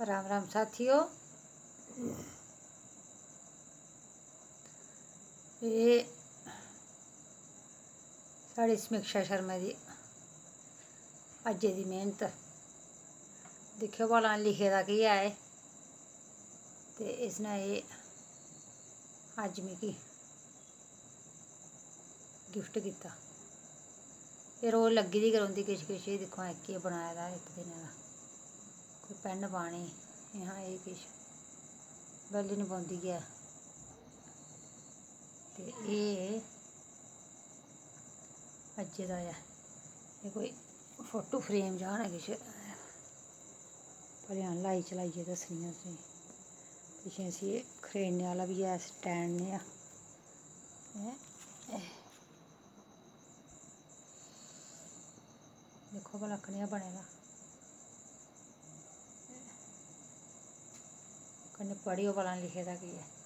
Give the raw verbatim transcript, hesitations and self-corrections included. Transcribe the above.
राम राम साथियो, एह् साढ़ी समीक्षा शर्मा दी अज्जै दी मेह्नत। दिक्खेओ भला लिखे दा केह् ऐ एह्, ते इसने एह् अज्ज मिगी gift कीता। एह् रोज लग्गी दी गै रौंह्दी किश किश। एह् दिक्खो हां, केह् बनाए दा इक दिनै दा। कोई pen पाने, एह् हां, एह् किश बेह्ली निं बौंह्दी ऐ। ते एह् अज्जै दा ऐ, एह् कोई photo frame जन ऐ किश। भलेआं लाई चलाइयै दस्सनी आं तुसेंगी। पिच्छें इसी खरेड़ने आह्ला बी ऐ, stand नेहा। हैं? दिक्खो भला कनेहा बने दा। कन्नै पढ़ेओ भला लिखे दा केह् ऐ।